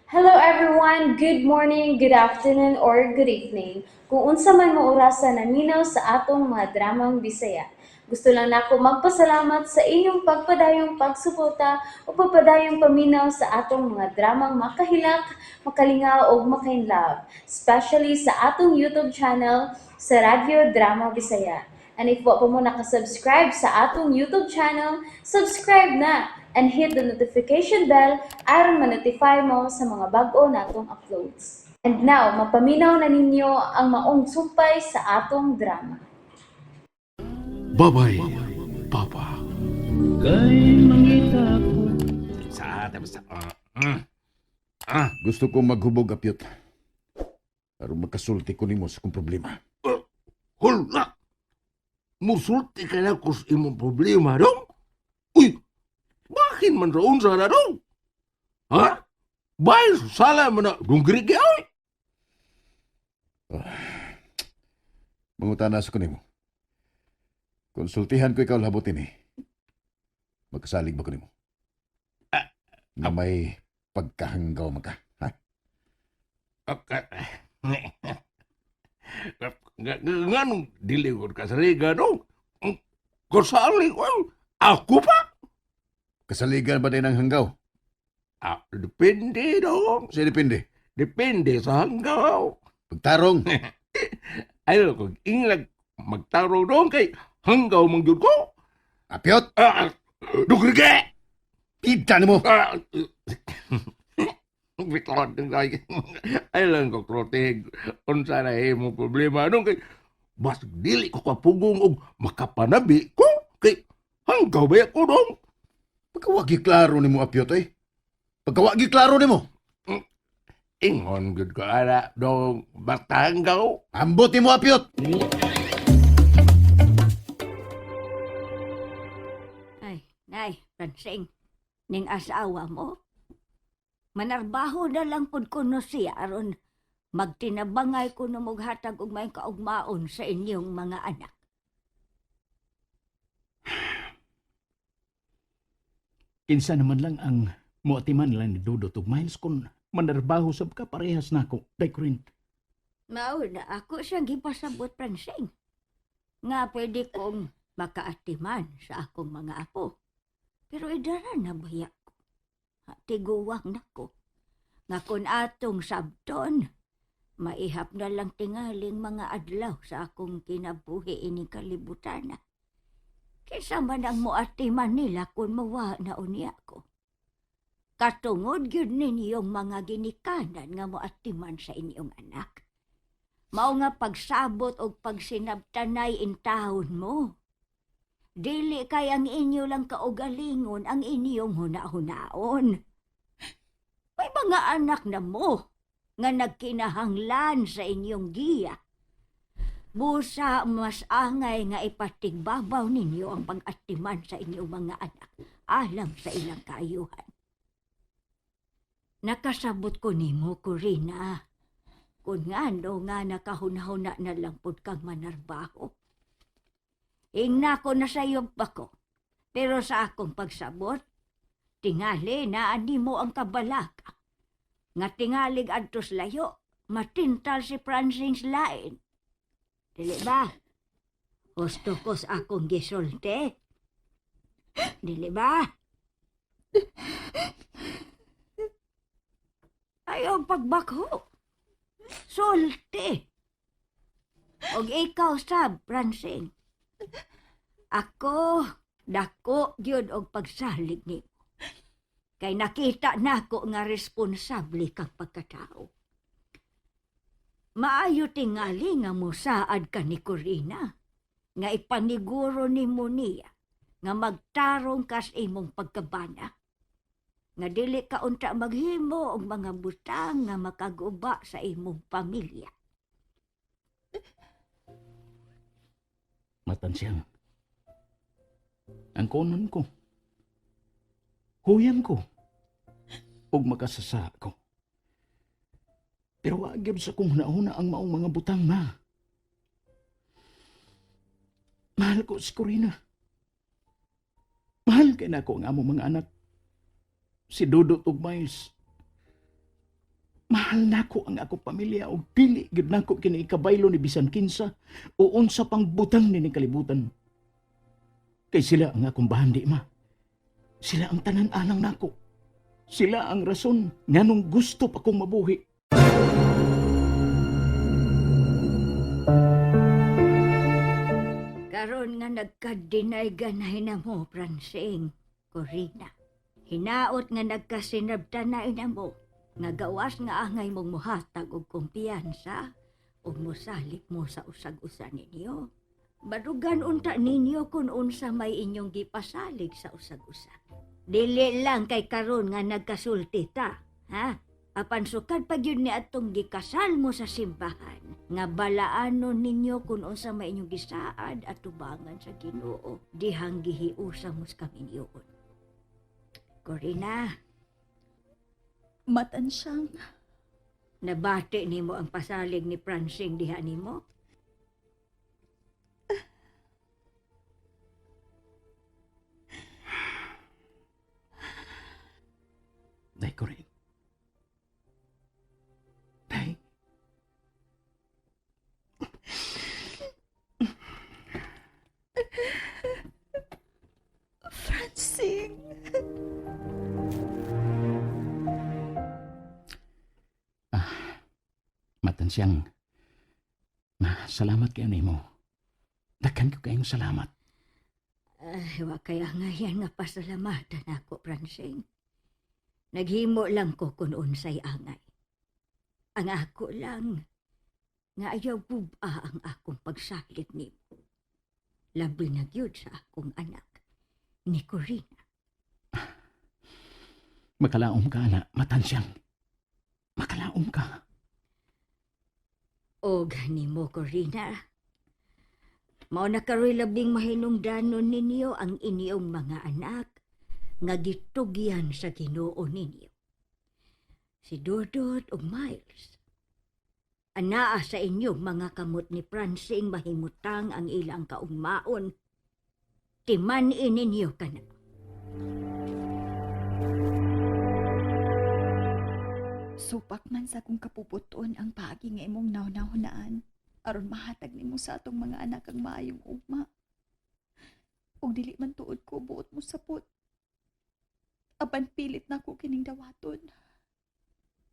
Hello everyone! Good morning, good afternoon, or good evening. Kung unsa man mo orasa naminaw sa atong mga dramang Bisaya. Gusto lang nako magpasalamat sa inyong pagpadayong pagsuporta o pagpadayong paminaw sa atong mga dramang makahilak, makalingaw ug makainlove, especially sa atong YouTube channel sa Radyo Drama Bisaya. And if wa pa mo nakasubscribe sa atong YouTube channel, subscribe na and hit the notification bell aron ma-notify mo sa mga bag-o natong uploads. And now, mapaminaw na ninyo ang maong sumpay sa atong drama. Babay, Papa. Kay mangita ko. Sa tapos Gusto ko maghubog, Apyot. Aron makasulti ko nimo sa kong problema. Hula! Musulti ka na ko sa imong problema dong? Uy! Bakit man roon sa na dong? Ha? Bay, sala man na dunggiri ka oy! Mangutana sa ko nimo. Konsultihan ko ikaw labot ini. Magkasalig ba ko nimo? Nga may pagkahanggaw man ka, ha? Nganong dili ko kasaligan dong? Kasalig ko? Ako pa? Kasaligan ba din ang hanggaw? Ah, depende dong. Sa depende. Depende sa hanggaw. Pagtarong, Ay, kung inglag magtaro dong kay hanggaw mong gyud ko. Apyot, Ah, dugri ka! pita nimo. Ah, biton ng ay. Ay lang ko krotig. Unsa na imo problema nung kay bas dili ko kapugong og makapanabi ko kay hanggaw ba ko dong. Pagkawagi klaro nimo, Apyot, eh. Pagkawagi klaro nimo. Ingon gud ko ana dong basta hanggaw. Ambot nimo, Apyot. Ay, nay, Francing, ning asawa mo. Manarbaho na lang pud kuno siya aron magtinabangay kuno moghatag og may kaugmaon sa inyong mga anak. Kinsa naman lang ang muatiman lang ni Dudot ug Miles kung manarbaho sab ka parehas nako, Day Corinne. Mao na ako siyang gipasabot, Francing. Nga pwede kong makaatiman sa akong mga apo. Pero idara na baya ko. Ha, tiguwang nako. Nga kung atong sabton, maihap na lang tingaling mga adlaw sa akong kinabuhi ining kalibutan. Kaysa man ang muatiman nila kung mawa na unya ko. Katungod gyud ninyong mga ginikanan nga muatiman sa inyong anak. Mao nga pagsabot og pagsinabtanay intahon mo. Dili kay ang inyo lang kaugalingon ang inyong hunahunaon. May mga anak na mo nga nagkinahanglan sa inyong giya. Busa mas angay nga ipatigbabaw ninyo ang pag-atiman sa inyong mga anak alang sa ilang kaayuhan. Nakasabot ko nimo, Corina. Kung ngano nga nakahuna-huna na lang pud kang manarbaho. Ingna ko na sa iyo ko. Pero sa akong pagsabot, tingali na mo ang kabalaka. Nga tingalig adtos layo, matintal si Francine lain. Dili ba? Gusto ko sa akong gisulte. Dili ba? Ayaw pagbakho. Sulti. Og ikaw sab, Francine. Ako, dako gyud og pagsalig nimo. Kay nakita nako nga responsable kang pagkatao. Maayo tingali nga musaad ka ni Corina, nga ipaniguro nimo niya nga magtarong kas imong pagkabana. Nga dili ka unta maghimo og mga butang nga makaguba sa imong pamilya. Matansiyang. Ang konon ko. Huyan ko. Ug makasasa ko. Pero wa gyud sa kong hunahuna ang maong mga butang, ma. Mahal ko si Corina. Mahal kay nako ang among mga anak. Si Dudot ug Miles. Mahal nako ang akong pamilya ug dili gyud nako kini ikabaylo ni bisan kinsa o unsa pang butang nining kalibutan. Kay sila ang akong bahandi, ma. Sila ang tanan alang nako. Sila ang rason nganong gusto pa kong mabuhi. Karon nga nagka-deny ganay na mo, Francing, Corina. Hinaot nga nagkasinabtanay na mo, nga gawas nga angay mong muhatag og kumpiyansa ug mosalig mo sa usag-usa ninyo. Barugan unta ninyo kung unsa may inyong gipasalig sa usag-usa. Dili lang kay karon nga nagkasulti ta, ha? Apan sukad pa gyud ni atong gikasal mo sa simbahan, nga balaanon ninyo kung unsa may inyong gisaad at tubangan sa Ginoo, dihang gihiusa mo sa kaminyoon. Corina, Matansyang, nabati nimo ang pasalig ni Francing diha nimo? Day ko rin. Day. Francing. Matansyang. Ma, salamat kayo nimo. Daghan ko kayong salamat. Ay, wa kaya ngayan nga pasalamatan ako, Francing. Naghimo lang ko kung unsay angay. Ang ako lang, nga ayaw buba ang akong pagsalit nimo. Labi na gyud sa akong anak, ni Corina. Makalaom ka, ana. Matansyang. Makalaom ka. O nimo, Corina. Mao na karoy labing mahinungdanon ninyo ang inyong mga anak nga gitugyan sa Ginoo ninyo. Si Dodot ug Miles. Anaa sa inyong mga kamot ni Francing mahimutang ang ilang kaugmaon. Timan-in ninyo kana. Supak man sa akong kapuputon ang paagi nga imong naw-nawhunaan aron mahatag nimo sa atong mga anak ang maayong ugma. Ug dili man tuod ko buot mo sapot. Apan pilit nako kining dawaton.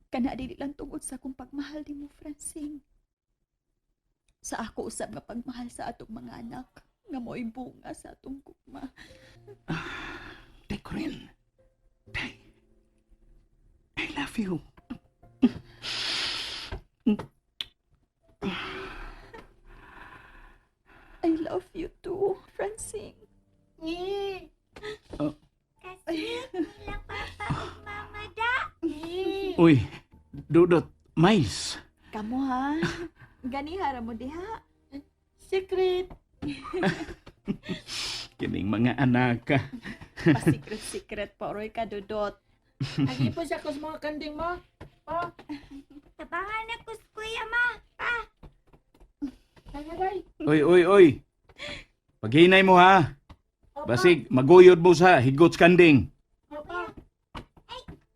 Kana dili lang tungod sa akong pagmahal nimo, Francing. Sa ako usab nga pagmahal sa atong mga anak nga mo'y bunga sa atong gugma. Day ko rin. Day. I love you. I love you too, Francing. Uy, Dudot, Miles. Kamo ha? Ganihara mo diha. Secret. Kining mga anak ka. Pa-secret-secret pa, Roy ka, Dudot. Agi po siya kus mga kanding mo. Pa. Tabangan na kus kuya ma. Nangaday. Uy, uy, uy. Paghinay mo ha. Basig, maguyod mo sa higot sa kanding. Papa.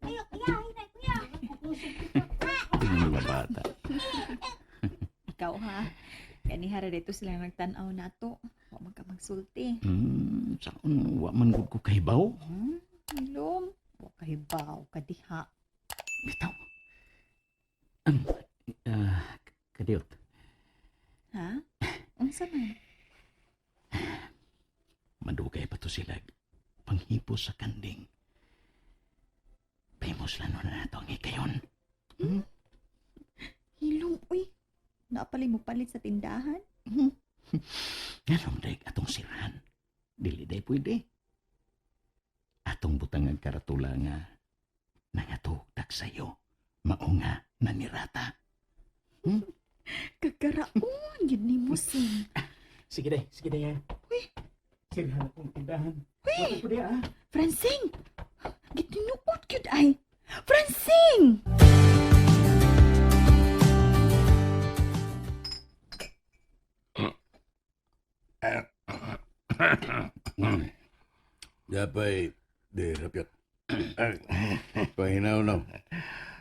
Ayo kuya, hinay kuya. Tingin mga bata. Ikaw ha? Ganihara dito sila nagtan-aw nato. Wa man ka magsulti. Saon, wa man gud ko kahibaw. Ilom. Wa kahibaw ka diha. Bitaw. Kadiyot. Ha? Unsa man? Madugay pa to sila. Panghipo sa kanding. Pahimos lang na nato ang hikayon. Hilom, uy. Napali mo palit sa tindahan? Nganong day atong sirahan? Dili day pwede. Atong butang ang karatula nga nangatugtak sa'yo. Mao nga nanirata. Kagaraon, yun ni mo, Sing. Sige day ha. Uy. Sirahan akong tindahan. Uy! Wala ko di, ah. Francing! Gitinuot gyud ay. Francing! Yapay, di, rapyot. Pahinaw na.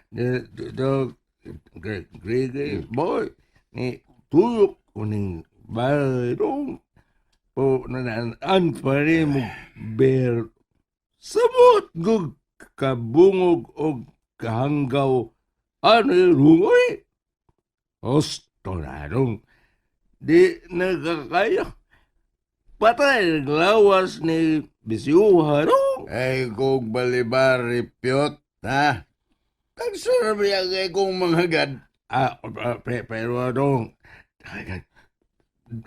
The great boy ni tuyok kuning balong po nanaan pa rin mo ber sabot gug kabungog og kahanggaw ano rungoy Osto na dong di nagkakaya patay naglawas ni Bisyuha dong. Ay, kung balibari, Piot, ha? Tagsarap yan kay kong mga gad. Ah, pero dong,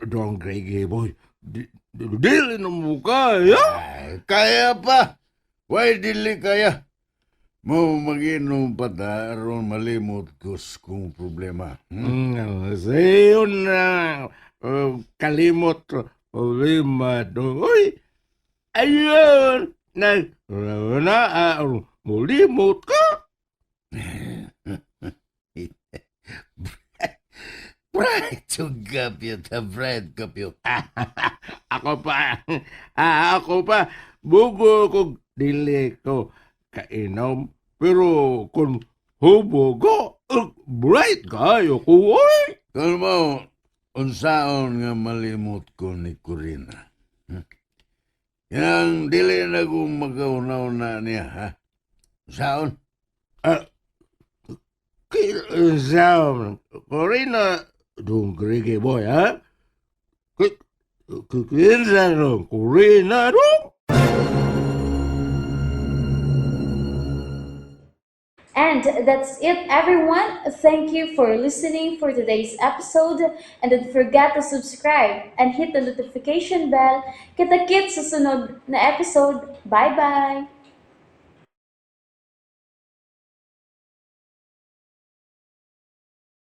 dong Greggy boy, dili na mo kaya. Ay, kaya pa. Why dili kaya? Mo maginom pa ta aron malimot ko sa kong problema. Sayo na kalimot problema dong. Uy, ayun, na, na, mulimot ka. Bright to ka, Piot, ha? Bright ka, Piot. Ako pa, ako pa, bugo kog dili ko kainom, pero kung hubo ko, bright kayo ko, oy! Kung mo, unsaon nga malimot ko ni Corina. Yang dili na kong magaunaw na niya, ha? Unsaon? Kinsaon, Corina, dong Grege boy, ha? Kinsa dong, Corina dong? And that's it, everyone. Thank you for listening for today's episode. And don't forget to subscribe and hit the notification bell. Kita-kits sa sunod na episode. Bye-bye!